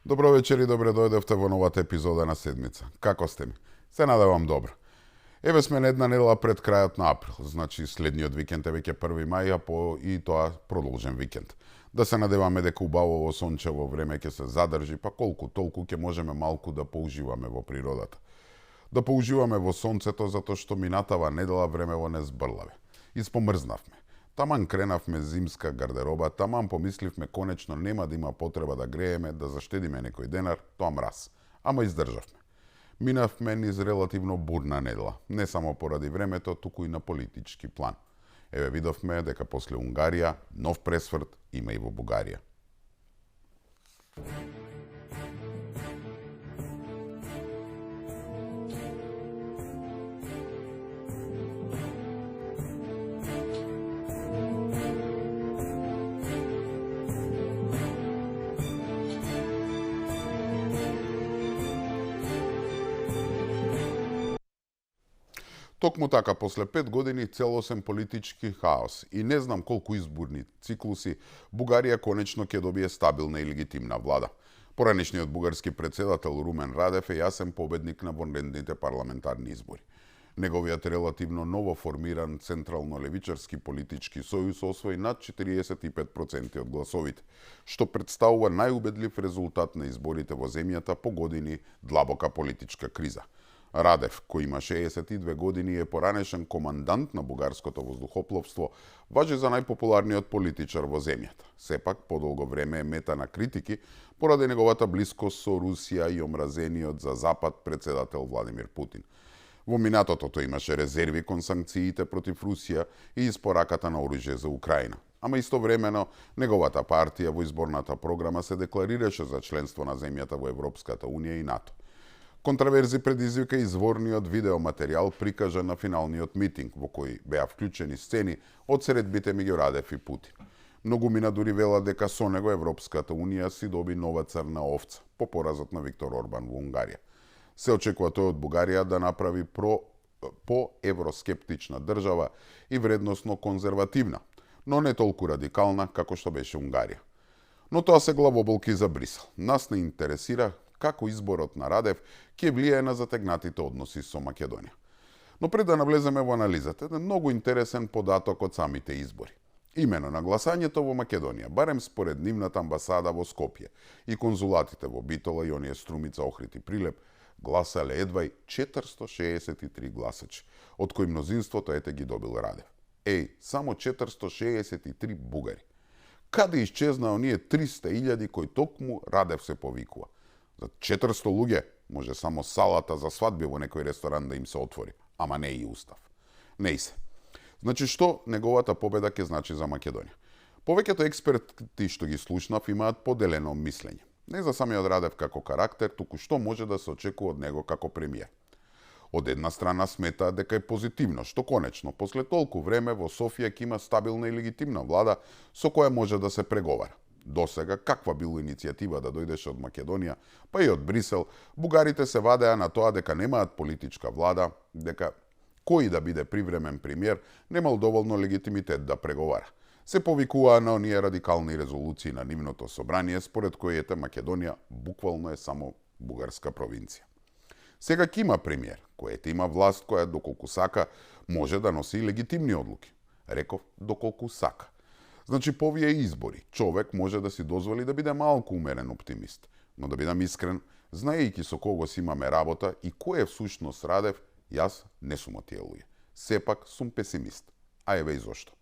Добро вечер и добре дојдовте во новата епизода на седмица. Како сте ми? Се надевам добро. Еве сме на една недела пред крајот на април, значи следниот викенд е веќе 1 мај, а по и тоа продолжен викенд. Да се надеваме дека убаво сончево време ќе се задржи, па колку толку ќе можеме малку да поуживаме во природата. Да поуживаме во сонцето затоа што минатава недела времево не збрлаве. Испомрзнавме. Таман кренавме зимска гардероба, таман помисливме конечно нема да има потреба да грееме, да заштедиме некој денар, тоа мраз. Ама издржавме. Минавме низ релативно бурна недела, не само поради времето, туку и на политички план. Еве видовме дека после Унгарија, нов пресврт има и во Бугарија. Токму така, после 5 години целосен политички хаос и не знам колку изборни циклуси, Бугарија конечно ќе добие стабилна и легитимна влада. Поранешниот бугарски председател Румен Радев е јасен победник на вонредните парламентарни избори. Неговиот релативно ново формиран централно-левичарски политички сојуз освои над 45% од гласовите, што представува најубедлив резултат на изборите во земјата по години длабока политичка криза. Радев, кој има 62 години и е поранешен командант на бугарското воздухопловство, важи за најпопуларниот политичар во земјата. Сепак, подолго време е мета на критики поради неговата близкост со Русија и омразениот за Запад председател Владимир Путин. Во минатото тој имаше резерви кон санкциите против Русија и испораката на оружје за Украина. Ама истовремено, неговата партија во изборната програма се декларираше за членство на земјата во Европската Унија и НАТО. Контраверзи предизвика изворниот видеоматеријал прикажан на финалниот митинг, во кој беа вклучени сцени од средбите меѓу Радев и Путин. Многумина дури велат дека со него Европската Унија си доби нова црна овца, по поразот на Виктор Орбан во Унгарија. Се очекува тој од Бугарија да направи по-евроскептична држава и вредносно конзервативна, но не толку радикална како што беше Унгарија. Но тоа се главоболки за Брисел. Нас не интересира како изборот на Радев ќе влијае на затегнатите односи со Македонија. Но пред да навлеземе во анализата, еден многу интересен податок од самите избори. Имено на гласањето во Македонија, барем според нивната амбасада во Скопје и конзулатите во Битола и оние Струмица, Охрид и Прилеп, гласале едва и 463 гласачи, од кои мнозинството ете ги добил Радев. Само 463 бугари. Каде исчезна оние 300.000 кои токму Радев се повикува? За 400 луѓе може само салата за свадби во некој ресторан да им се отвори, ама не и устав. Не и се. Значи што неговата победа ќе значи за Македонија? Повеќето експерти што ги слушнав имаат поделено мислење. Не за самиот Радев како карактер, туку што може да се очекува од него како премиер. Од една страна сметаат дека е позитивно, што конечно, после толку време во Софија ќе има стабилна и легитимна влада со која може да се преговара. Досега, каква била иницијатива да дојдеше од Македонија, па и од Брисел, бугарите се вадеа на тоа дека немаат политичка влада, дека кој да биде привремен премиер немал доволно легитимитет да преговара. Се повикуваа на оние радикални резолуции на нивното собрание, според кои ете Македонија буквално е само бугарска провинција. Сега ќе има премиер, кој ете има власт која доколку сака може да носи легитимни одлуки. Реков доколку сака. Значи, по овие избори, човек може да си дозволи да биде малку умерен оптимист. Но да бидам искрен, знаејќи со кого си имаме работа и кој е всушност Радев, јас не сум од тие луѓе. Сепак сум песимист. А еве и зошто.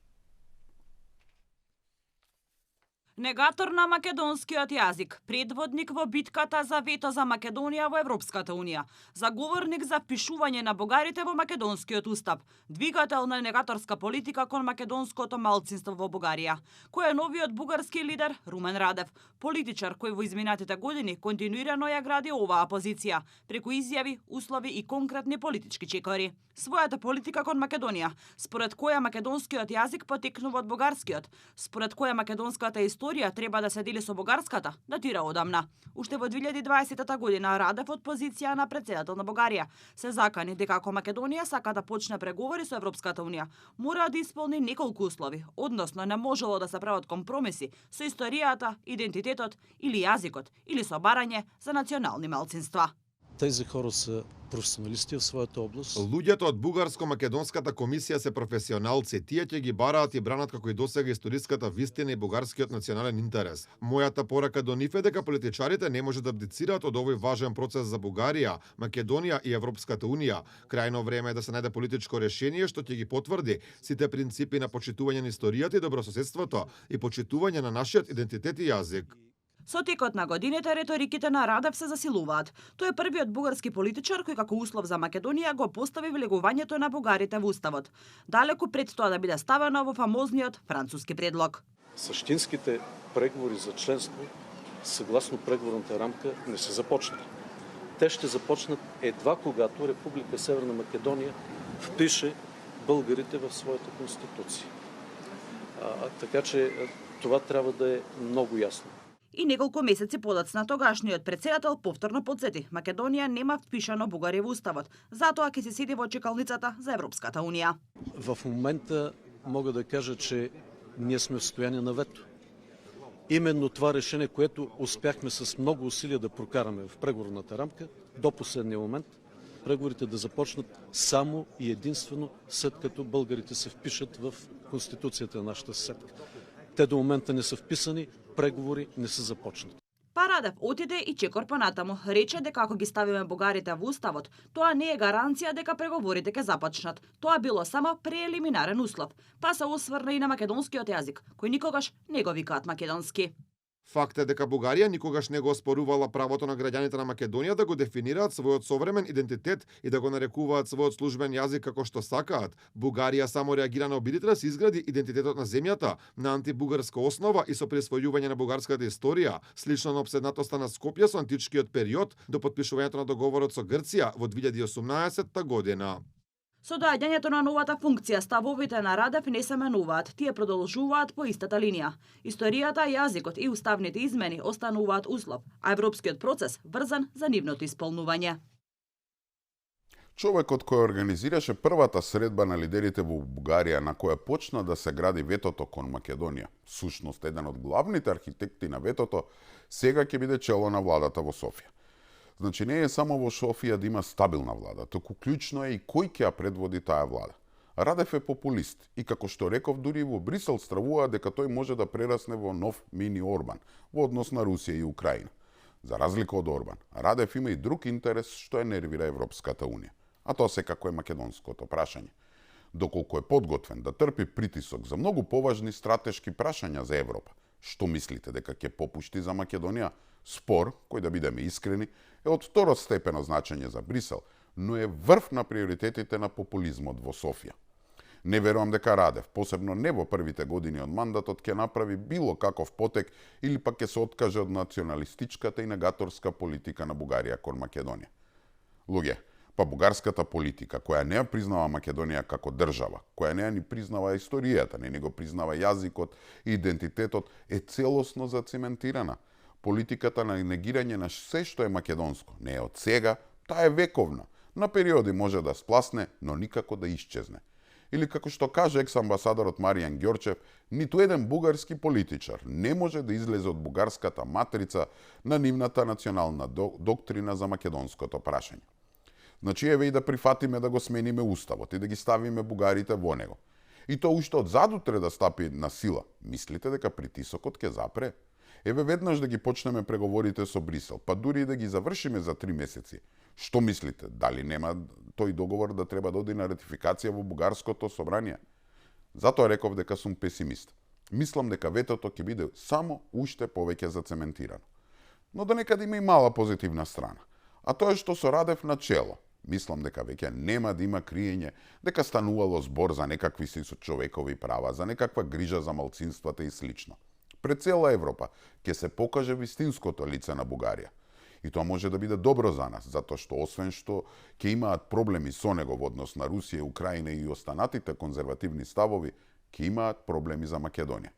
Негатор на македонскиот јазик, предводник во битката за вето за Македонија во Европската Унија, заговорник за впишување на бугарите во македонскиот устав, двигател на негаторска политика кон македонското малцинство во Бугарија, кој е новиот бугарски лидер Румен Радев, политичар кој во изминатите години континуирано ја гради оваа позиција, преку изјави, услови и конкретни политички чекори. Својата политика кон Македонија, според која македонскиот јазик потекнува од бугарскиот, според која македонската историја историја треба да се дели со бугарската, датира одамна. Уште во 2020 година Радев од позиција на претседател на Бугарија се закани дека ако Македонија сака да почне преговори со Европската унија, мора да исполни неколку услови, односно не можело да се прават компромиси со историјата, идентитетот или јазикот, или со барање за национални малцинства. Тези хора се професионалисти в својата област. Луѓето од Бугарско-македонската комисија се професионалци. Тие ќе ги бараат и бранат како и досега историската вистина и бугарскиот национален интерес. Мојата порака до нив е дека политичарите не може да абдицираат од овој важен процес за Бугарија, Македонија и Европската унија. Крајно време е да се најде политичко решение што ќе ги потврди сите принципи на почитување на историјата и добрососедството и почитување на нашиот идентитет и јазик. Со текот на годините реториките на Радев се засилуваат. Тој е првиот бугарски политичар кој како услов за Македонија го постави влегувањето на бугарите во уставот, далеку пред тоа да биде ставено во фамозниот француски предлог. Суштинските преговори за членство, согласно преговорната рамка, не се започнали. Те ще започнат едва когато Република Северна Македонија впише българите в својата конституција. Така че това трябва да е многу јасно. И неколку месеци подоцна тогашниот претседател повторно потсети, Македонија нема впишано бугари во уставот, затоа ќе се седи во чекалницата за Европската унија. В момента мога да кажа, че ние сме в состояние на вето. Именно това решение, което успяхме с много усилия да прокараме в преговорната рамка, до последния момент, преговорите да започнат само и единствено след като българите се впишат в Конституцията на нашата съседка. Те до момента не са вписани, преговори не са започнати. Радев отиде и чекор понатаму. Рече дека ако ги ставиме бугарите во уставот, тоа не е гаранција дека преговорите ќе започнат. Тоа било само преелиминарен услов. Па се осврна и на македонскиот јазик, кој никогаш не го викаат македонски. Факт е дека Бугарија никогаш не го оспорувала правото на граѓаните на Македонија да го дефинираат својот современ идентитет и да го нарекуваат својот службен јазик како што сакаат. Бугарија само реагира на обидите да се изгради идентитетот на земјата на антибугарска основа и со присвојување на бугарската историја, слично на опседнатоста на Скопје со античкиот период до потпишувањето на договорот со Грција во 2018 година. Со доаѓањето на новата функција, ставовите на Радев не се менуваат, тие продолжуваат по истата линија. Историјата, јазикот и уставните измени остануваат услов, а европскиот процес врзан за нивното исполнување. Човекот кој организираше првата средба на лидерите во Бугарија на која почна да се гради ветото кон Македонија, сушност еден од главните архитекти на ветото, сега ќе биде чело на владата во Софија. Значи не е само во Софија да има стабилна влада, туку клучно е и кој ќе ја предводи таа влада. Радев е популист и како што реков, дури во Брисел стравува дека тој може да прерасне во нов мини Орбан во однос на Русија и Украина. За разлика од Орбан, Радев има и друг интерес што е нервира Европската унија, а тоа секако е македонското прашање. Доколку е подготвен да трпи притисок за многу поважни стратешки прашања за Европа, што мислите дека ќе попушти за Македонија? Спор, кој да бидеме искрени, е од второстепено значење за Брисел, но е врв на приоритетите на популизмот во Софија. Не верувам дека Радев, посебно не во првите години од мандатот, ќе направи било каков потек или пак ќе се откаже од националистичката и негаторска политика на Бугарија кон Македонија. Луѓе, па бугарската политика, која не ја признава Македонија како држава, која не ја ни признава историјата, не го признава јазикот и идентитетот, е целосно зацементирана. Политиката на негирање на се што е македонско не е од сега, таа е вековна. На периоди може да спласне, но никако да исчезне. Или како што каже екс-амбасадорот Маријан Ѓорчев, ниту еден бугарски политичар не може да излезе од бугарската матрица на нивната национална доктрина за македонското прашање. Значи еве и да прифатиме да го смениме уставот и да ги ставиме бугарите во него. И тоа уште од задутре да стапи на сила. Мислите дека притисокот ќе запре? Еве веднаш да ги почнеме преговорите со Брисел, па дури и да ги завршиме за 3 месеци. Што мислите? Дали нема тој договор да треба да оди на ратификација во бугарското собрание? Затоа реков дека сум песимист. Мислам дека ветото ќе биде само уште повеќе зацементирано. Но до некаде има и мала позитивна страна. А тоа е што со Радев на чело. Мислам дека веќе нема да има криење дека станувало збор за некакви си човекови права, за некаква грижа за малцинствата и слично. Пред цела Европа ќе се покаже вистинското лице на Бугарија. И тоа може да биде добро за нас, затоа што освен што ќе имаат проблеми со него во однос на Русија, Украина и останатите конзервативни ставови, ќе имаат проблеми за Македонија.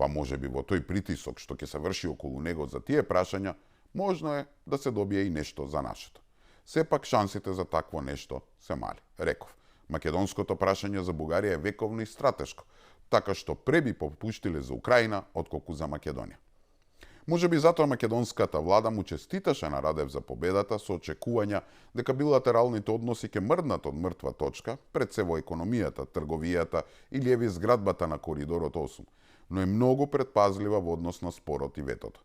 Па може би во тој притисок што ќе се врши околу него за тие прашања, можно е да се добие и нешто за нашето. Сепак шансите за такво нешто се мали. Реков, македонското прашање за Бугарија е вековно и стратешко, така што преби попуштиле за Украина отколку за Македонија. Може би затоа македонската влада му честиташе на Радев за победата со очекувања дека билатералните односи ќе мрднат од мртва точка пред се во економијата, трговијата или еве изградбата на коридорот 8, но е многу предпазлива во однос на спорот и ветото.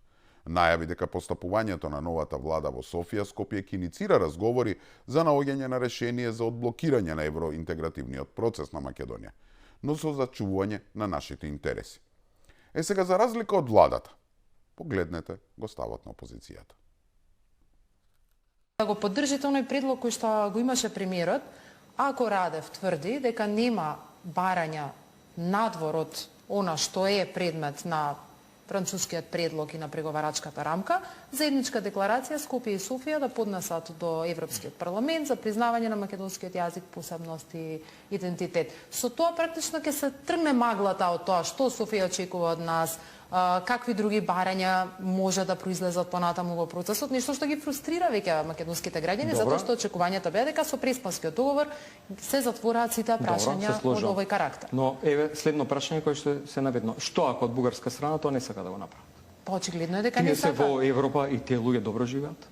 Најави дека постапувањето на новата влада во Софија Скопје ќе иницира разговори за наоѓање на решение за одблокирање на евроинтегративниот процес на Македонија, но со зачувување на нашите интереси. Сега за разлика од владата, погледнете го ставот на опозицијата. Да го поддржите оној предлог кој што го имаше премиерот, ако Радев тврди дека нема барања надвор од она што е предмет на францускиот предлог и на преговарачката рамка, заедничка декларација Скопје и Софија да поднесат до Европскиот парламент за признавање на македонскиот јазик, посебност и идентитет. Со тоа практично ќе се тргне маглата од тоа што Софија очекува од нас, какви други барања може да произлезат понатаму во процесот, нешто што ги фрустрира веќе македонските граѓани, затоа што очекувањата беа дека со Преспанскиот договор се затвораат сите прашања од овој карактер. Но еве следно прашање кое што се наведно. Што ако од бугарска страна тоа не сака да го направат? Па очигледно е дека не сака. сака. Во Европа и тие луѓе добро живеат.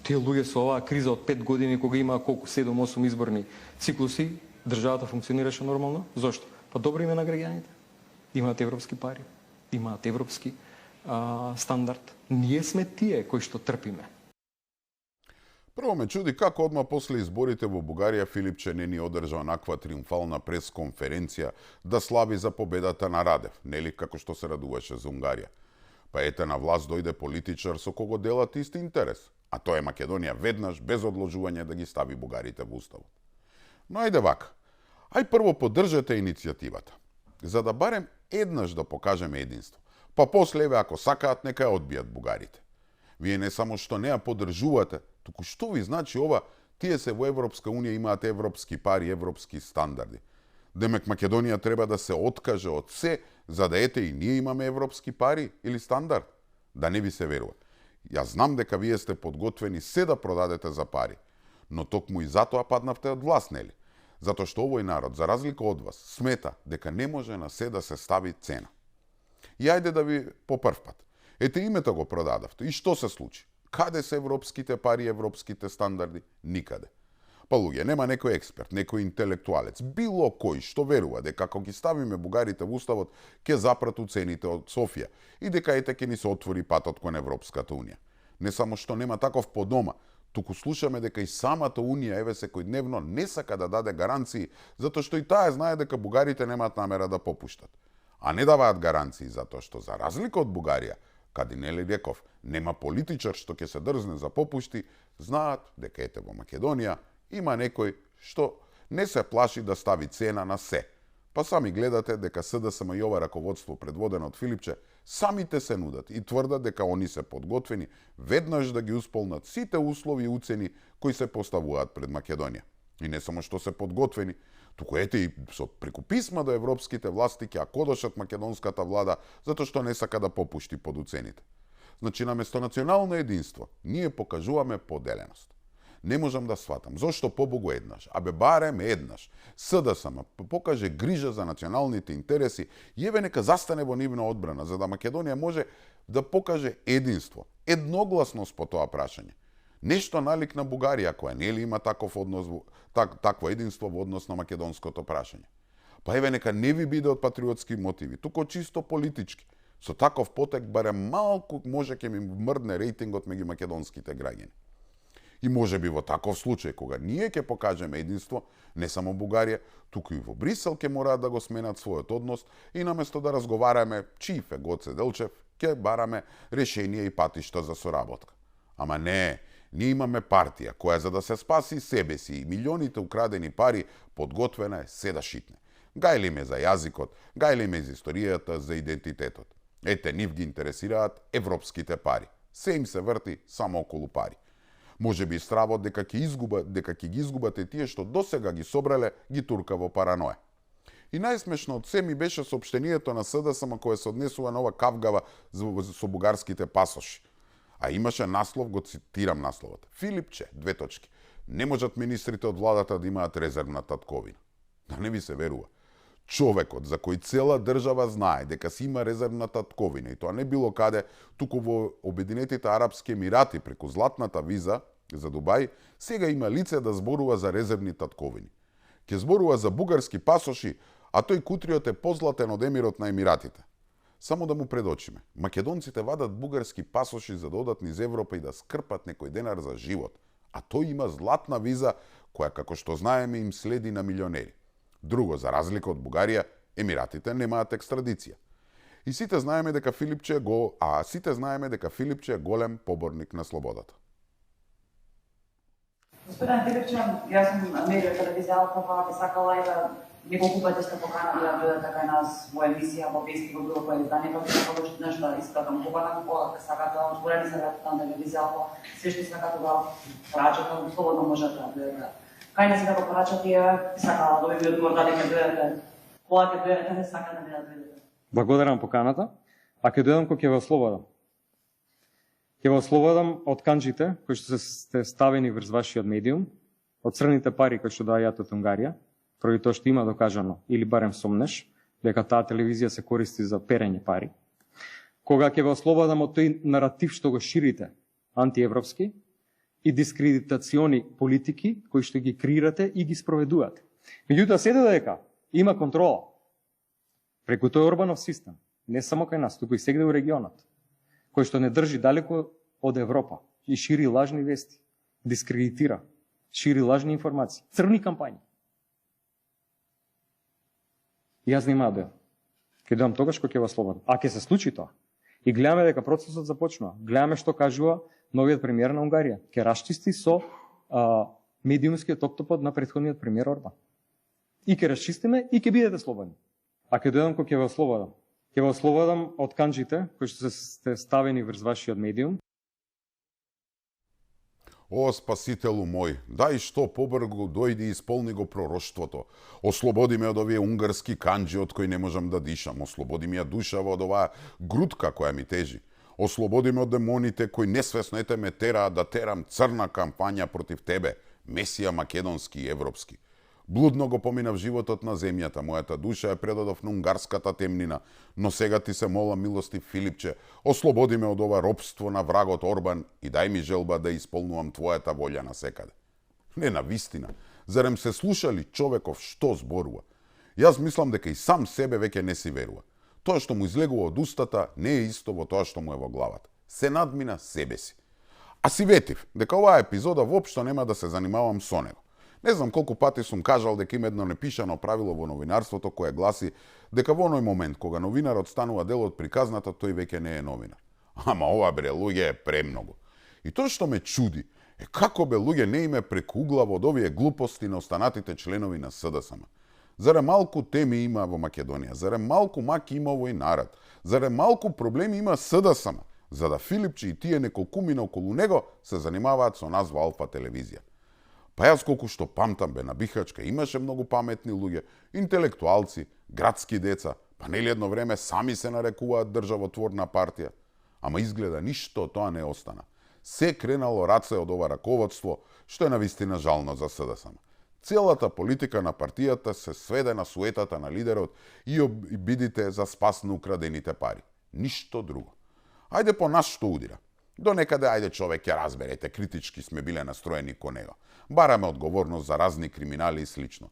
Тие луѓе со оваа криза од 5 години кога има колку 7-8 изборни циклуси, државата функционираше нормално. Зошто? Па добро име на граѓаните. Имаат европски пари, имаат европски стандард. Ние сме тие кои што трпиме. Прво ме чуди како одма после изборите во Бугарија Филипче не ни одржа онаква триумфална пресконференција да слави за победата на Радев, нели како што се радуваше за Унгарија. Па ете на власт дојде политичар со кого делат исти интерес, а тоа е Македонија веднаш без одложување да ги стави бугарите во уставот. Но ајде вака. Ај прво поддржете иницијативата, за да барем еднаш да покажеме единство. Па после еве ако сакаат нека ја одбијат бугарите. Вие не само што не ја поддржувате, туку што ви значи ова, тие се во Европска Унија имаат европски пари, европски стандарди. Демек Македонија треба да се откаже од се, за да ете и ние имаме европски пари или стандард? Да не ви се верува. Јас знам дека вие сте подготвени се да продадете за пари, но токму и затоа паднавте од власт, нели? Затоа што овој народ, за разлика од вас, смета дека не може на се да се стави цена. И ајде да ви по прв пат. Ете името го продадавте. И што се случи? Каде се европските пари, европските стандарди? Никаде. Па луѓе, нема некој експерт, некој интелектуалец, било кој што верува дека ако ги ставиме бугарите во уставот, ќе запрату цените од Софија и дека ете ќе ни се отвори патот кон Европската Унија. Не само што нема таков по дома, туку слушаме дека и самата Унија еве секојдневно не сака да даде гаранции, затоа што и таа знае дека бугарите немаат намера да попуштат. А не даваат гаранции затоа што за разлика од Бугарија, каде нели реков, нема политичар што ќе се дрзне за попушти, знаат дека ете во Македонија има некој што не се плаши да стави цена на се. Па сами гледате дека СДСМ и ова раководство предводено од Филипче самите се нудат и тврдат дека они се подготвени веднаш да ги исполнат сите услови и уцени кои се поставуваат пред Македонија. И не само што се подготвени, туку ете и со преку писма до европските власти ќе ја кодошат македонската влада затоа што не сака да попушти под уцените. Значи наместо национално единство, ние покажуваме поделеност. Не можам да сватам зошто побогу еднаш, абе барем еднаш. СДСМ покаже грижа за националните интереси и еве нека застане во нивна одбрана за да Македонија може да покаже единство, едногласност по тоа прашање. Нешто налик на Бугарија која нели има таков однос, такво единство во однос на македонското прашање. Па еве нека не ви биде од патриотски мотиви, туку чисто политички. Со таков потек барем малку може ќе ми мрдне рейтингот меѓу македонските граѓани. И може би во таков случај, кога ние ќе покажеме единство, не само Бугарија, туку и во Брисел ќе мораат да го сменат својот однос и наместо да разговараме чиј е Гоце Делчев, ќе бараме решение и патишта за соработка. Ама не, ние имаме партија која за да се спаси себе си и милионите украдени пари подготвена е се да шитне. Гајли ме за јазикот, гајли ме за историјата, за идентитетот. Ете, нив ги интересираат европските пари. Се им се врти само околу пари. Може би стравот дека ќе ги изгубате тие што досега ги собрале, ги турка во параноја. И најсмешно од се ми беше соопштението на СДСМ кое се однесува на ова кавгава со бугарските пасоши. А имаше наслов, го цитирам насловот. Филипче, : Не можат министрите од владата да имаат резервна татковина. Да не ви се верува. Човекот за кој цела држава знае дека си има резервна татковина, и тоа не било каде, туку во Обединетите Арапски Емирати преку златната виза за Дубај, сега има лице да зборува за резервни татковини. Ке зборува за бугарски пасоши, а тој кутриот е позлатен од Емирот на Емиратите. Само да му предочиме. Македонците вадат бугарски пасоши за да одат низ Европа и да скрпат некој денар за живот, а тој има златна виза која, како што знаеме, им следи на милионери. Друго, за разлика од Бугарија, Емиратите немаат екстрадиција. И сите знаеме дека Филипче е голем поборник на слободата. Господин Филипче, јас сум медија телевизија Алфа, би сакала и да неколку пати сте поканали да дојдете кај нас во емисија, во вести, во било кое издание, како да почнете нешто искам поканам, кога сакате да отворени се на телевизија Алфа, се што сакате да прачате, слободно можете да дојдете. Кај не се да порачате, сакала да ви одговор дали ќе дојдете, кога ќе дојдете, не сакате да дојдете. Благодарам поканата, а ќе дојдам кога ќе ве ослободам. Ќе ве ослободам од канџите кои што сте ставени врз вашиот медиум, од црните пари кои што доаѓаат од Унгарија, поради тоа што има докажано, или барем сомнеш, дека таа телевизија се користи за перење пари. Кога ќе ве ослободам од тој наратив што го ширите, антиевропски, и дискредитациони политики кои што ги креирате и ги спроведувате. Меѓутоа, се додека има контрола преку тој Орбанов систем, не само кај нас, туку и сегде во регионот, кој што не држи далеко од Европа и шири лажни вести, дискредитира, шири лажни информации, црни кампањи. Јас нема да ќе дојдам тогаш кога ќе ве ослободам. А ќе се случи тоа. И гледаме дека процесот започнува. Гледаме што кажува новиот премиер на Унгарија. Ќе расчисти со медиумскиот октопод на претходниот премиер Орбан. И ќе расчистиме и ќе бидете слободни. А ќе дојдам кога ќе ве ослободам. Ќе ве ослободам од канџите кои што сте ставени врз вашиот медиум. О, спасителу мој, дај што побрзо дојди и исполни го пророштвото. Ослободи ме од овие унгарски канџи од кои не можам да дишам. Ослободи ми ја душава од оваа грудка која ми тежи. Ослободи ме од демоните кои несвесно ете ме тераат да терам црна кампања против тебе, Месија македонски и европски. Блудно го поминав животот на земјата, мојата душа ја предадов на унгарската темнина, но сега ти се молам, милости Филипче, ослободи ме од ова робство на врагот Орбан и дај ми желба да исполнувам твојата волја на секаде. Не, на вистина, зарем се слушали човеков што зборува? Јас мислам дека и сам себе веќе не си верува. Тоа што му излегува од устата не е исто во тоа што му е во главата. Се надмина себе си. А си ветив дека оваа епизода воопшто нема да се занимавам со него. Не знам колку пати сум кажал дека има едно непишано правило во новинарството кое гласи дека во оној момент кога новинарот станува дел од приказната, тој веќе не е новинар. Ама ова, бре, луѓе е премногу. И тоа што ме чуди е како, бе, луѓе не име прекуглава од овие глупости на останатите членови на СДСМ. Зарем малку теми има во Македонија, зарем малку маки има овој народ, зарем малку проблеми има СДСМ, за да Филипче и тие неколкумина околу него се занимаваат со нас во Алфа телевизија. Па јас колку што памтам, бе, на Бихачка имаше многу паметни луѓе, интелектуалци, градски деца, па нели едно време сами се нарекуваат државотворна партија. Ама изгледа ништо тоа не остана. Се кренало раце од ова раководство, што е навистина жално за СДСМ. Целата политика на партијата се сведе на суетата на лидерот и бидите за спас на украдените пари. Ништо друго. Ајде по нас што удира. До некаде, ајде човек ќе разберете, критички сме биле настроени кон него. Бараме одговорност за разни криминали и слично.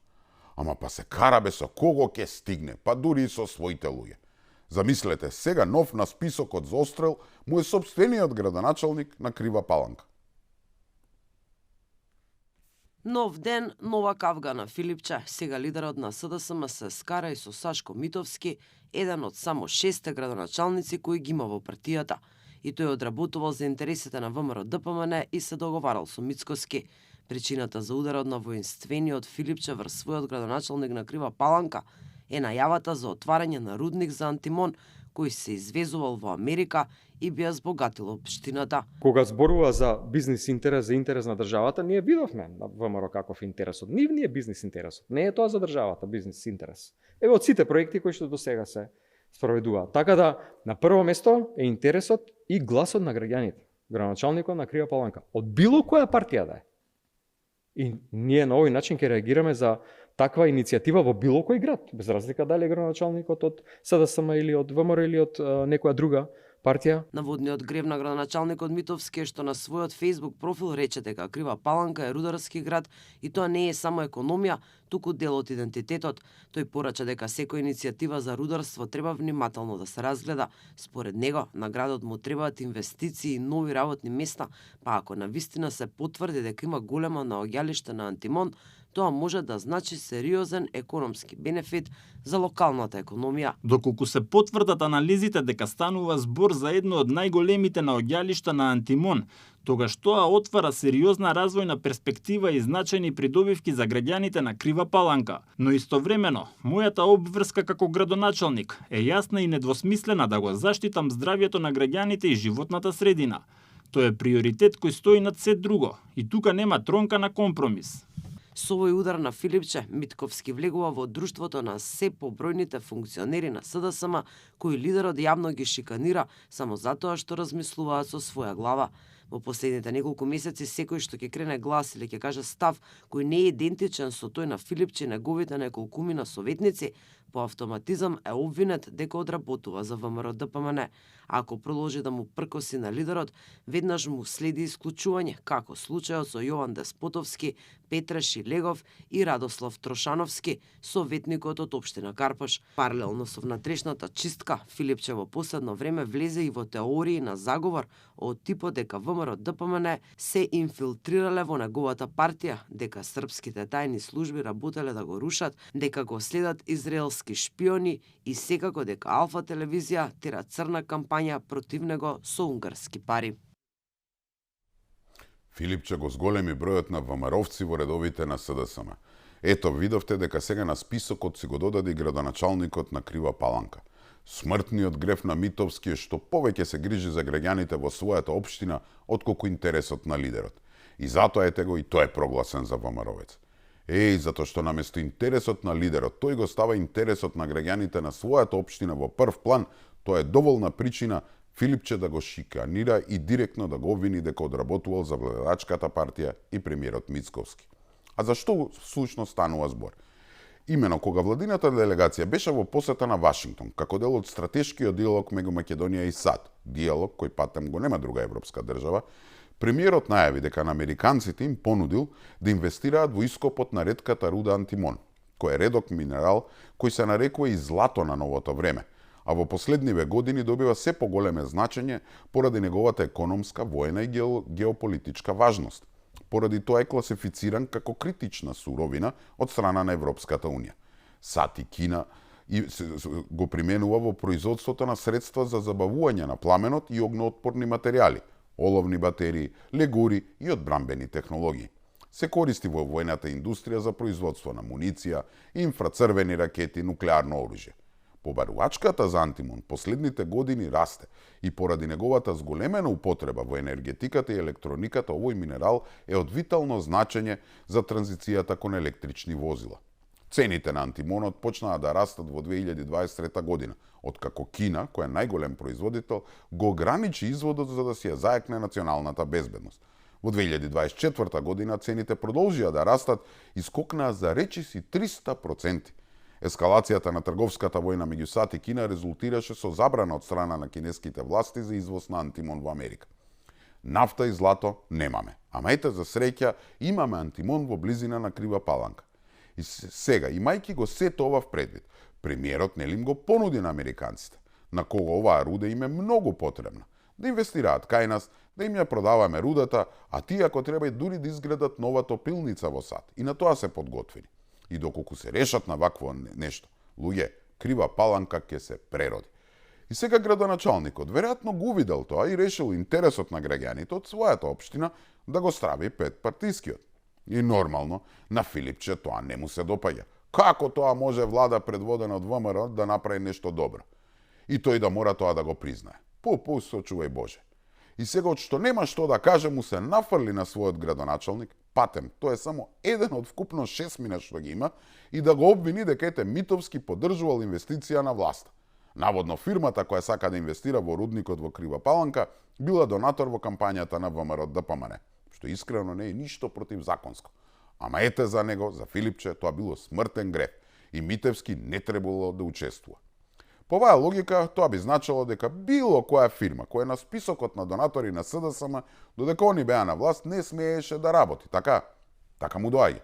Ама па се карабе со кого ќе стигне, па дури и со своите луѓе. Замислете, сега нов на списокот за отстрел му е сопствениот градоначалник на Крива Паланка. Нов ден, нова кавга на Филипче. Сега лидерот на СДСМ се скара и со Сашко Митовски, еден од само 6 градоначалници кои ги има во партијата. И тој одработувал за интересите на ВМРО ДПМН и се договарал со Мицкоски. Причината за ударот на воинствениот Филипче врз својот градоначалник на Крива Паланка е најавата за отварање на рудник за антимон, кој се извезувал во Америка и би ја збогатил општината. Кога зборува за бизнис интерес, за интерес на државата, ние видовме на ВМРО каков интересот. Нивниот е бизнис интересот. Не е тоа за државата бизнис интерес. Еве од сите проекти кои што до сега се спроведуваат. Така да на прво место е интересот и гласот на граѓаните. Градоначалникот на Крива Паланка, од било која партија да е. И ние на овој начин ќе реагираме за таква иницијатива во било кој град, без разлика дали е градоначалникот од СДСМ или од ВМРО или од некоја друга партија. Наводниот грев на градоначалникот Митовски што на својот Facebook профил рече дека Крива Паланка е рударски град и тоа не е само економија, туку дел од идентитетот. Тој порача дека секоја иницијатива за рударство треба внимателно да се разгледа. Според него, на градот му требаат инвестиции и нови работни места, па ако навистина се потврди дека има големо наоѓалиште на антимон, тоа може да значи сериозен економски бенефит за локалната економија. Доколку се потврдат анализите дека станува збор за едно од најголемите наоѓалишта на антимон, тогаш тоа отвара сериозна развојна перспектива и значајни придобивки за граѓаните на Крива Паланка. Но истовремено, мојата обврска како градоначалник е јасна и недвосмислена да го заштитам здравјето на граѓаните и животната средина. Тоа е приоритет кој стои над се друго и тука нема тронка на компромис. Со овој удар на Филипче, Митковски влегува во друштвото на се побројните функционери на СДСМ, кои лидерот јавно ги шиканира само затоа што размислуваат со своја глава. Во последните неколку месеци секој што ќе крене глас или ќе каже став кој не е идентичен со тој на Филипче и неговите неколкумина советници, по автоматизам е обвинет дека одработува за ВМРО ДПМН. Ако продолжи да му пркоси на лидерот, веднаш му следи исклучување, како случајот со Јован Деспотовски, Петре Шилегов и Радослав Трошановски, советникот од општина Карпаш. Паралелно со внатрешната чистка, Филипче во последно време влезе и во теории на заговор од типот дека ВМРО ДПМН се инфилтрирале во неговата партија, дека српските тајни служби работеле да го рушат, дека го следат израелски шпиони и секако дека Алфа телевизија тера црна кампања против него со унгарски пари. Филипче го зголеми бројот на ВМРО-вци во редовите на СДСМ. Ето, видовте дека сега на списокот си го додаде градоначалникот на Крива Паланка. Смртниот греф на Митовски е што повеќе се грижи за граѓаните во својата општина отколку интересот на лидерот. И затоа ете го и тој е прогласен за ВМРО-вец. Затоа што наместо интересот на лидерот, тој го става интересот на граѓаните на својата општина во прв план, тоа е доволна причина Филипче да го шиканира и директно да го обвини дека одработувал за владачката партија и премиерот Мицковски. А зашто всушност станува збор? Имено кога владината делегација беше во посета на Вашингтон, како дел од стратешкиот диалог меѓу Македонија и САД, диалог кој патем го нема друга европска држава, премиерот најави дека на американците им понудил да инвестираат во ископот на ретката руда антимон, кој е редок минерал кој се нарекува и злато на новото време, а во последниве години добива се поголеме значење поради неговата економска, воена и геополитичка важност. Поради тоа е класифициран како критична суровина од страна на Европската Унија. САД и Кина го применува во производството на средства за забавување на пламенот и огноотпорни материјали, оловни батерии, легури и одбранбени технологии. Се користи во војната индустрија за производство на муниција, инфрацрвени ракети, нуклеарно оружје. Побарувачката за антимон последните години расте и поради неговата зголемена употреба во енергетиката и електрониката овој минерал е од витално значење за транзицијата кон електрични возила. Цените на антимонот почнаа да растат во 2023 година, откако Кина, која е најголем производител, го ограничи изводот за да си ја заекне националната безбедност. Во 2024 година цените продолжија да растат и скокнаа за речиси 300%. Ескалацијата на трговската војна меѓу САД и Кина резултираше со забрана од страна на кинеските власти за извоз на антимон во Америка. Нафта и злато немаме, ама ете за среќа имаме антимон во близина на Крива Паланка. И сега, имајќи го сето ова в предвид, премиерот нели им го понуди на американците, на кого оваа руда им е многу потребна, да инвестираат кај нас, да им ја продаваме рудата, а тие ако треба и дури да изградат нова топилница во САД. И на тоа се подготвени. И доколку се решат на вакво нешто, луѓе, Крива Паланка ќе се прероди. И сега градоначалникот веројатно го видел тоа и решил интересот на граѓаните од својата општина да го страви пред партискиот. И нормално, на Филипче тоа не му се допаѓа. Како тоа може влада предводена од ВМРО да направи нешто добро? И тој да мора тоа да го признае. Сочувај Боже. И сега од што нема што да каже, му се нафрли на својот градоначалник, Патем, тој е само еден од вкупно 6 мина што ги има, и да го обвини дека ете Митовски поддржувал инвестиција на власта. Наводно фирмата која сака да инвестира во рудникот во Крива Паланка била донатор во кампањата на ВМРО ДПМН, што искрено не е ништо противзаконско. Ама ете за него, за Филипче, тоа било смртен греф и Митевски не требало да учествува. По оваа логика, тоа би значило дека било која фирма која е на списокот на донатори на СДСМ, додека они беа на власт, не смееше да работи. Така му доаѓа.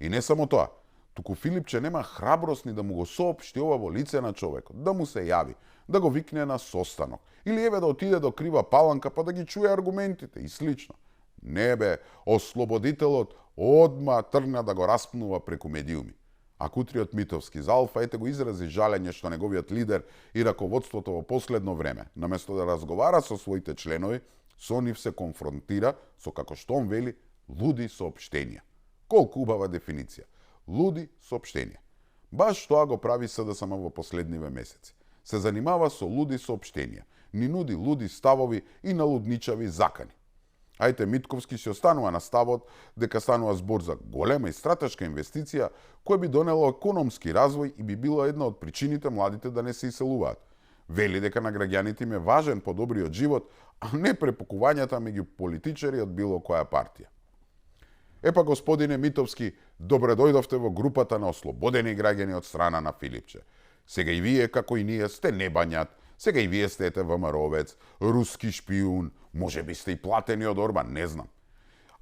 И не само тоа, туку Филипче нема храброст ни да му го соопшти ова во лице на човекот, да му се јави, да го викне на состанок, или еве да отиде до Крива Паланка па да ги чуе аргументите и слично. Не бе, ослободителот одма тргна да го распнува преку медиуми. А Кутриот Митовски за Алфа ете го изрази жалење што неговиот лидер и раководството во последно време, наместо да разговара со своите членови, со нив се конфронтира со, како што он вели, луди соопштенија. Колку убава дефиниција. Луди соопштенија. Баш тоа го прави СДСМ во последниве месеци. Се занимава со луди соопштенија, ни нуди луди ставови и налудничави закани. Ајте Митковски се останува на ставот дека станува збор за голема и стратешка инвестиција која би донело економски развој и би било една од причините младите да не се иселуваат. Вели дека на граѓаните им е важен подобриот живот, а не препукувањата меѓу политичари од било која партија. Епа, господине Митовски, добре дојдовте во групата на ослободени граѓани од страна на Филипче. Сега и вие, како и ние, сте небањат, сега и вие сте ете ВМРО-вец, руски шпиун, може би сте и платени од Орбан, не знам.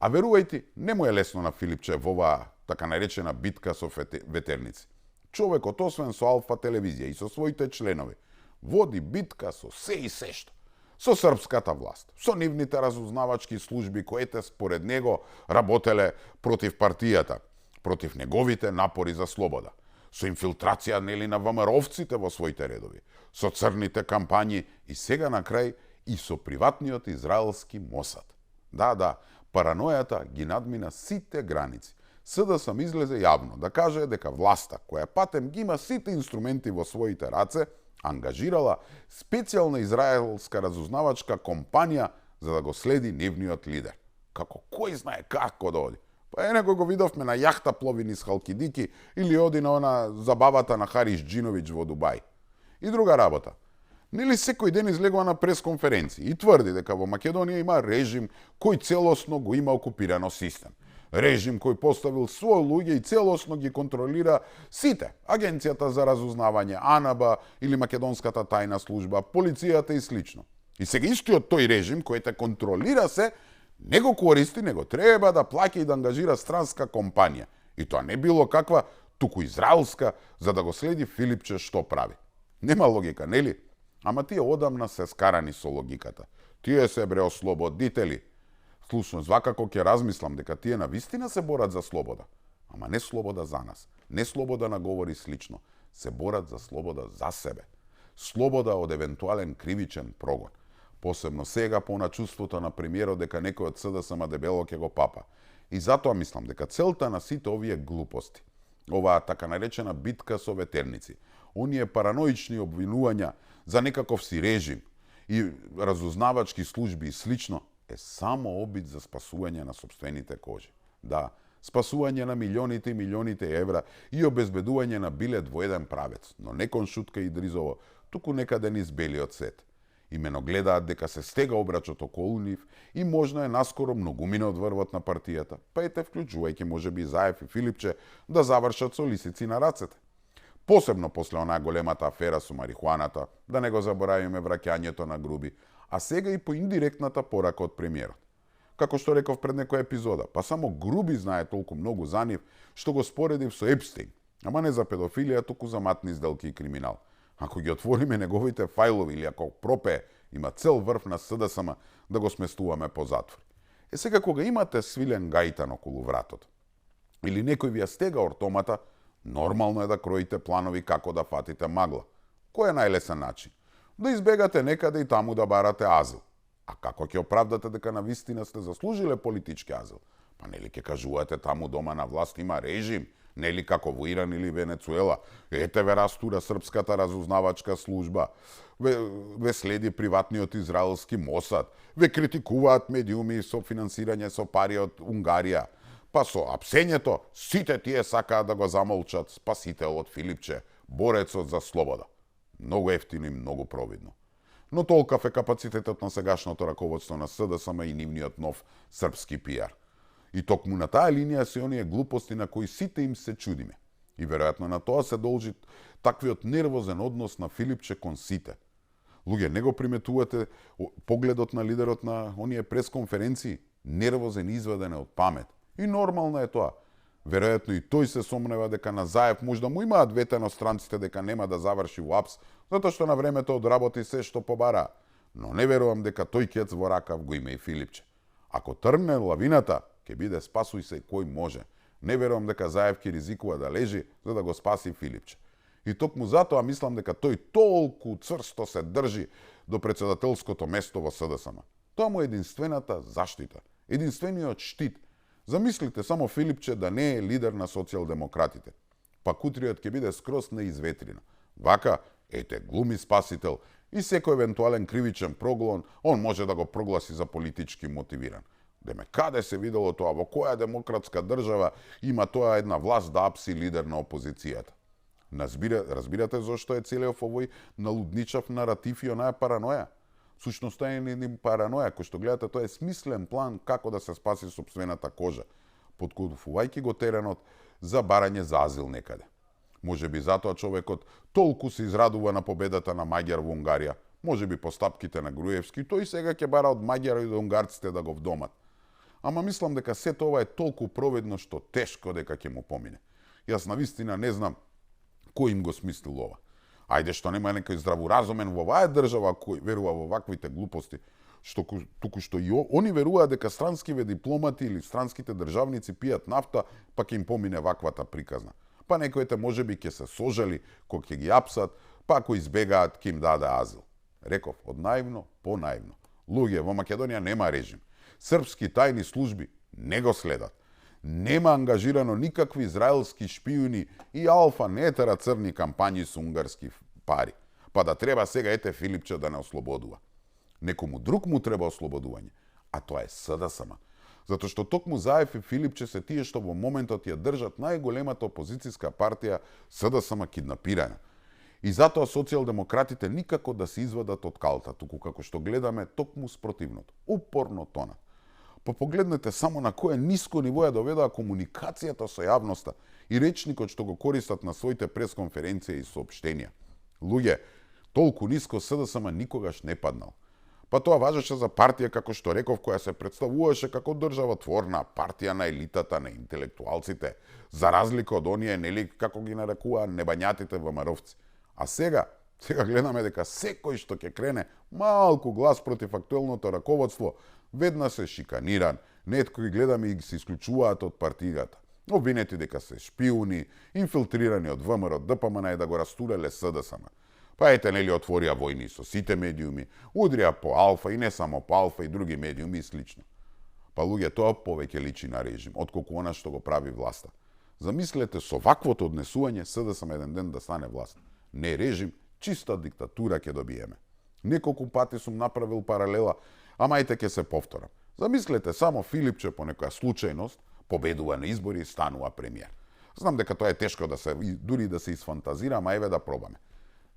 А верувајте, не му е лесно на Филипче во оваа така наречена битка со ветерници. Човекот, освен со Алфа телевизија и со своите членови, води битка со се и сешто. Со српската власт, со нивните разузнавачки служби кои според него работеле против партијата, против неговите напори за слобода, со инфилтрација нели на ВМРО-овците во своите редови, со црните кампањи и сега на крај и со приватниот израелски Мосад. Да, паранојата ги надмина сите граници. СДСМ излезе јавно да каже дека власта, која Патем ги има сите инструменти во своите раце, ангажирала специјална израелска разузнавачка компанија за да го следи нивниот лидер. Како кој знае како да оди? Па некој го видовме на јахта плови низ Халкидики или оди на она забавата на Харис Джиновиќ во Дубај. И друга работа. Нели секој ден излегува на пресконференции и тврди дека во Македонија има режим кој целосно го има окупирано систем. Режим кој поставил свој луѓе и целосно ги контролира сите. Агенцијата за разузнавање, АНБ или Македонската тајна служба, полицијата и слично. И сега истиот тој режим кој те контролира се, не го користи, него треба да плаќа и да ангажира странска компанија. И тоа не било каква, туку израелска, за да го следи Филипче што прави. Нема логика, нели? Ама тие одамна се скарани со логиката. Тие се бре ослободители. Слушно, свакако ќе размислам дека тие навистина се борат за слобода. Ама не слобода за нас, не слобода на говори слично. Се борат за слобода за себе. Слобода од евентуален кривичен прогон. Посебно сега на чувството на премиерот дека некој од СДСМ дебело ќе го папа. И затоа мислам дека целта на сите овие глупости, оваа така наречена битка со ветерници, оние параноични обвинувања за некаков си режим и разузнавачки служби и слично, е само обид за спасување на сопствените кожи. Да, спасување на милионите и милионите евра и обезбедување на билет во еден правец, но не кон Шутка Идризово, туку некаде низ белиот свет. Имено гледаат дека се стега обрачот околу нив и можно е наскоро многумина од врвот на партијата, па ете вклучувајќи можеби Заев и Филипче да завршат со лисици на рацете. Посебно после онаа големата афера со марихуаната, да не го заборавиме враќањето на Груби, а сега и по индиректната порака од премиерот. Како што реков пред некоја епизода, па само Груби знае толку многу за нив, што го споредив со Епстейн, ама не за педофилија, туку за матни сделки и криминал. Ако ги отвориме неговите фајлови или ако пропее, има цел врв на СДСМ да го сместуваме по затвори. Е сега кога имате свилен гајтан околу вратот, или некој ви ја стега ортомата, нормално е да кроите планови како да фатите магла. Кој е најлесен начин? Да избегате некаде и таму да барате азил. А како ќе оправдате дека на вистина сте заслужиле политички азил? Па нели ќе кажувате таму дома на власт има режим, нели како во Иран или Венецуела. Ете ве растура српската разузнавачка служба, ве следи приватниот израелски Мосад, ве критикуваат медиуми со финансирање со пари од Унгарија. Па со апсењето, сите тие сакаат да го замолчат спасителот Филипче, борецот за слобода. Многу ефтино и многу провидно. Но толкав е капацитетот на сегашното раководство на СДСМ и нивниот нов српски пиар. И токму на таа линија се оние глупости на кои сите им се чудиме. И веројатно на тоа се должи таквиот нервозен однос на Филипче кон сите. Луѓе, не го приметувате погледот на лидерот на оние пресконференции, нервозен, изведен од памет. И нормално е тоа. Веројатно и тој се сомнева дека на Заев можда му имаат ветено странците дека нема да заврши во АПС, затоа што на времето одработи се што побара. Но не верувам дека тој кец во ракав го има и Филипче. Ако тргне лавината, ќе биде спасуј се кој може. Не верувам дека Заев ќе ризикува да лежи за да го спаси Филипче. И токму затоа мислам дека тој толку цврсто се држи до председателското место во СДСМ. Тоа му е единствената заштита, единствениот штит. Замислите само Филипче да не е лидер на социјалдемократите. Пак утриот ќе биде скроз неизветрина. Вака, ете, глуми спасител и секој евентуален кривичен проглон, он може да го прогласи за политички мотивиран. Деме, каде се видело тоа, во која демократска држава има тоа една власт да апси лидер на опозицијата? Разбирате зошто е целиот овој налудничав наратив и онаа параноја? Сушноста е не параноја, кој што гледате, тоа е смислен план како да се спаси сопствената кожа, подкупувајќи го теренот за барање за азил некаде. Може би затоа човекот толку се израдува на победата на Маѓар во Унгарија, може би по стапките на Груевски, тој сега ќе бара од Маѓари до унгарците да го вдомат. Ама мислам дека сето ова е толку провидно што тешко дека ќе му помине. Јас навистина не знам кој им го смислил ова. Ајде што нема некој здраворазумен во оваа држава кој верува во ваквите глупости, што туку што и они веруваат дека странскиве дипломати или странските државници пијат нафта, па ќе им помине ваквата приказна. Па некоите можеби ќе се сожали кога ќе ги апсат, па ако избегаат ќе им даде азил. Реков, од наивно по наивно. Луѓе, во Македонија нема режим. Српски тајни служби не го следат. Нема ангажирано никакви израелски шпиуни и Алфа не тера црни кампањи со унгарски пари. Па да треба сега ете Филипче да не ослободува. Некому друг му треба ослободување, а тоа е СДСМ. Затоа што токму Заев и Филипче се тие што во моментот ја држат најголемата опозицијска партија СДСМ киднапирана. И затоа социјалдемократите никако да се извадат од калта, туку како што гледаме токму спротивното. Упорно тонат. Па погледнете само на кое ниско ниво ја доведаа комуникацијата со јавноста и речникот што го користат на своите пресконференции и соопштенија. Луѓе, толку ниско СДСМ никогаш не паднал. Па тоа важеше за партија, како што реков, која се представуваше како државотворна партија на елитата, на интелектуалците, за разлика од оние, нели, како ги нарекуваа небањатите ВМРО-вци. А сега гледаме дека секој што ќе крене малку глас против актуелното раководство, веднаш се шиканиран, некои гледаме и се исклучуваат од партијата. Обвинети дека се шпиуни, инфилтрирани од ВМРО, ДПМН и да го растуреле СДСМ. Па ете, нели, отворија војни со сите медиуми, удрија по Алфа и не само по Алфа и други медиуми и слично. Па луѓе, тоа повеќе личи на режим, отколку она што го прави власта. Замислете со ваквото однесување СДСМ еден ден да стане власт. Не режим, чиста диктатура ќе добиеме. Неколку пати сум направил паралела, ама ете ќе се повторам. Замислете само Филипче по некоја случајност победува на избори и станува премиер. Знам дека тоа е тешко да се дури да се изфантазира, ама еве да пробаме.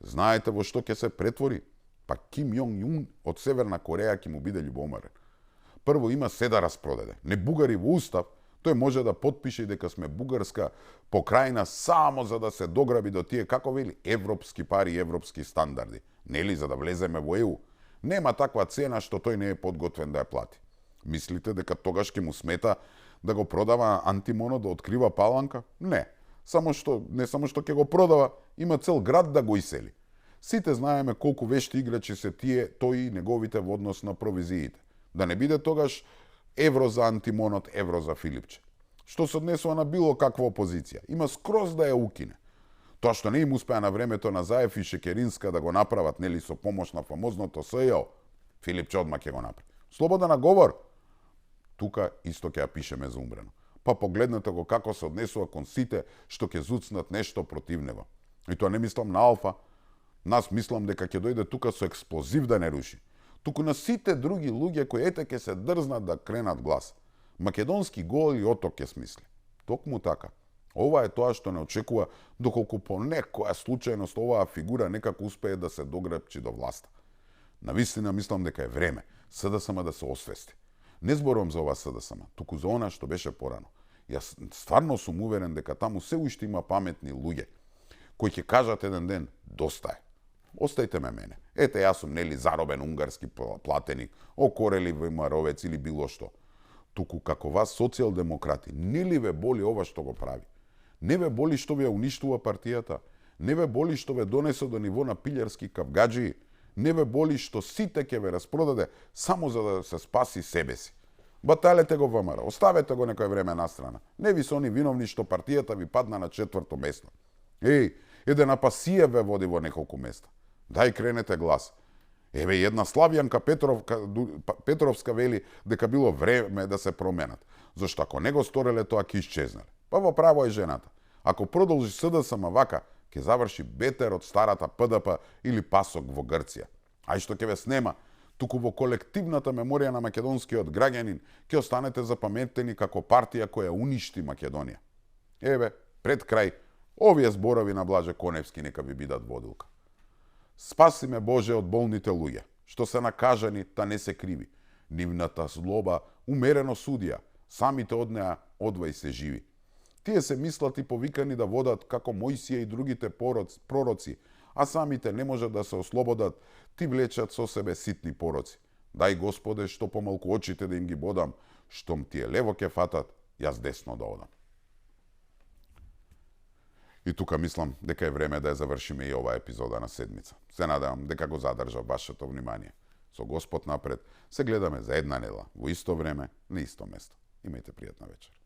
Знаете во што ќе се претвори? Па Ким Јонг Јун од Северна Кореја ќе му биде љубоморен. Прво има се да распродаде. Не бугари во устав, тој може да потпише дека сме бугарска покрајна само за да се дограби до тие, како вели, европски пари, европски стандарди. Нели за да влеземе во ЕУ? Нема таква цена што тој не е подготвен да ја плати. Мислите дека тогаш ќе му смета да го продава антимоно, да открива паланка? Не. Само што ќе го продава, има цел град да го исели. Сите знаеме колку вешти играчи се тие, тој и неговите во однос на провизиите. Да не биде тогаш евро за антимонот, евро за Филипче. Што се однесува на било каква опозиција, има скроз да ја укине. Тоа што не им успеа на времето на Заев и Шекеринска да го направат, нели, со помош на фамозното СЈО, Филипче одма ќе го направи. Слобода на говор, тука исто ќе ја пишеме за умрено. Па погледнете го како се однесува кон сите што ќе зуцнат нешто против него. И тоа не мислам на Алфа. Нас мислам дека ќе дојде тука со експлозив да не руши. Туку на сите други луѓе кои ете ќе се дрзнат да кренат глас. Македонски гол и оток ќе смисли. Токму така. Ова е тоа што не очекува доколку по некоја случајност оваа фигура некако успее да се догребчи до власта. Навистина мислам дека е време СДСМ да се освести. Не зборувам за ова СДСМ, туку за она што беше порано. Јас стварно сум уверен дека таму се уште има паметни луѓе кои ќе кажат еден ден доста е. Оставите ме мене. Ете, јас сум нели заробен унгарски платеник, окорели ВМРО-вец или било што. Туку како вас социјалдемократи, не ли ве боли ова што го прави? Не ве боли што ви ја уништува партијата? Не ве боли што ве донесе до ниво на пилјарски кавгаджии? Не ве боли што сите ќе ве распродаде само за да се спаси себе си? Баталете го ВМРО, оставете го некој време настрана. Не ви се они виновни што партијата ви падна на 4-то место. Еј, еден Апасиев ве води во неколку места. Дај кренете глас. Еве една Славјанка Петровска вели дека било време да се променат. Зашто ако не го стореле тоа ќе исчезнале. Па во право е жената. Ако продолжи СДСМ вака, ќе заврши бетер од старата ПДП или ПАСОК во Грција. Ај што ќе ве снема, туку во колективната меморија на македонскиот граѓанин ќе останете запаметени како партија која уништи Македонија. Еве, пред крај, овие зборови на Блаже Коневски нека ви бидат водилка. Спаси ме Боже од болните луѓе, што се накажани, та не се криви. Нивната злоба умерено судија, самите од неа одвај се живи. Тие се мислат и повикани да водат како Мојсија и другите пророци, а самите не можат да се ослободат, ти влечат со себе ситни пороци. Дај Господе што помалку очите да им ги бодам, штом тие лево ке фатат, јас десно да одам. И тука мислам дека е време да ја завршиме и оваа епизода на седмица. Се надевам дека го задржав вашето внимание. Со Господ напред, се гледаме за една недела, во исто време, на исто место. Имајте пријатна вечер.